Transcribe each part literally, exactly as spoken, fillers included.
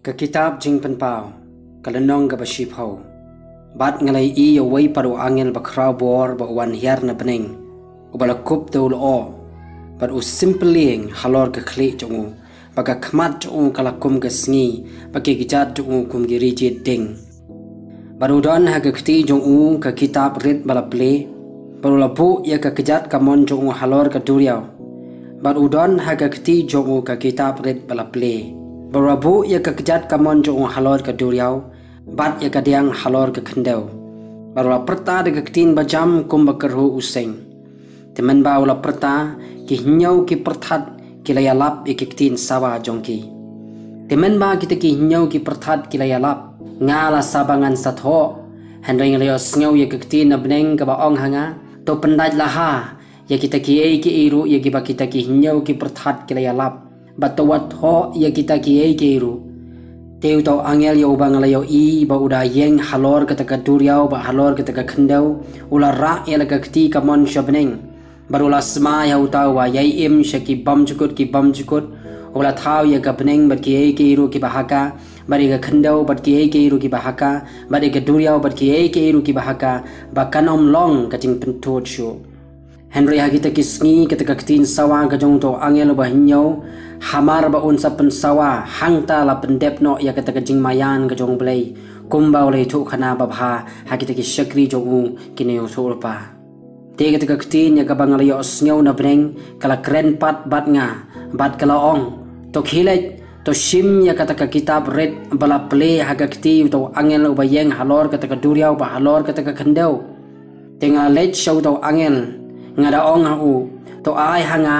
Ka kitab Jingpynpaw, ka lynnong kaba shiphew. Bad nga la ïohi ïa uwei pat u angel ba khraw bor ba u wan hiar na bneng, uba la kup da u lyoh, bad u symphyllieng halor ka khlieh jong u, bad ka khmat jong u ka la kum ka sngi, bad ki kjat jong u kum ki rijied ding. Bad u don ha ka kti jong u ka kitab rit ba la plie, bad u la buh ïa ka kjat kamon jong u halor ka duriaw. Bad u don ha ka kti jong u ka kitab rit ba la plie, bad u la buh ïa ka kjat kamon jong u halor ka duriaw, bad ïa ka diang halor ka khyndew. Bad u la pyrta da ka ktien bajam kumba kyrhuh u seng. Te mynba u la pyrta, ki hynñiew ki pyrthat ki la ïalap ïa ki ktien sawa jong ki. Te mynba kita ki hynñiew ki pyrthat ki la ïalap, nga la saba ngan sa thoh, hynrei nga la ïohsngew ïa ka ktien na bneng kaba ong ha nga, to pyndait laha ïa kita kiei kiei ruh ïa kiba kita ki hynñiew ki pyrthat ki la ïalap, bad to wat thoh ïa kita kiei kiei ruh. Te uta u angel ïa uba nga la ïohi ba u da ïeng halor kata ka duriaw bad halor kata ka khyndew, u la rah ïa la ka kti kamon sha bneng. Bad u la smai ha uta uba ïai im sha ki bymjukut ki bymjukut, uba la thaw ïa ka bneng bad kiei kiei ruh kiba ha ka, bad ïa ka khyndew bad kiei kiei ruh kiba ha ka, bad ïa ka duriaw bad kiei kiei ruh kiba ha ka, ba kan ym long ka jingpynthut shuh. Hynrei ha kita ki sngi kata ka ktien sawa ka jong uta u angel uba hynñiew, hamar ba un sa pynsawa, hangta la pyndep noh ïa kata ka jingmaïan ka jong U Blei, kumba u la ïathuhkhana babha ha kita ki shakri jong u kine ïathuhlypa. Te kata ka ktien ïa kaba nga la ïohsngew na bneng, ka la kren pat bad nga, bad ka la ong, to khie leit, to shim ïa kata ka kitab rit ba la plie ha ka kti uta u angel uba ïeng halor kata ka duriaw bad halor kata ka khyndew. Te nga la leit sha uta u angel, nga da ong ha u, to ai ha nga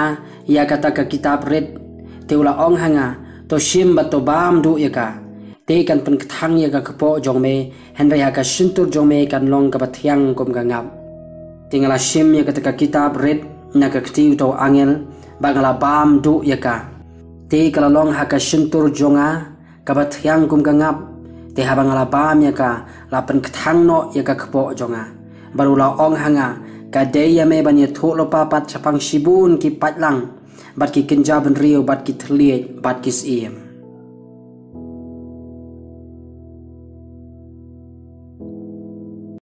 ïa kata ka kitab rit. Te u la ong ha nga, to shim bad to bam duh ïa ka. Te kan pynkthang ïa ka kpoh jong me, hynrei ha ka shyntur jong me kan long kaba thiang kum ka ngap. Te nga la shim ïa kata ka kitab rit na ka kti uta u angel, bad nga la bam duh ïa ka. Te ka la long ha ka shyntur jong nga kaba thiang kum ka ngap. Te haba nga la bam ïa ka, la pynkthang noh ïa ka kpoh jong nga. Bad u la ong ha nga, ka dei ïa me ban ïathuhlypa pat shaphang shibun ki paidlang, bad ki kynja bynriew, bad ki thylliej, bad ki syiem.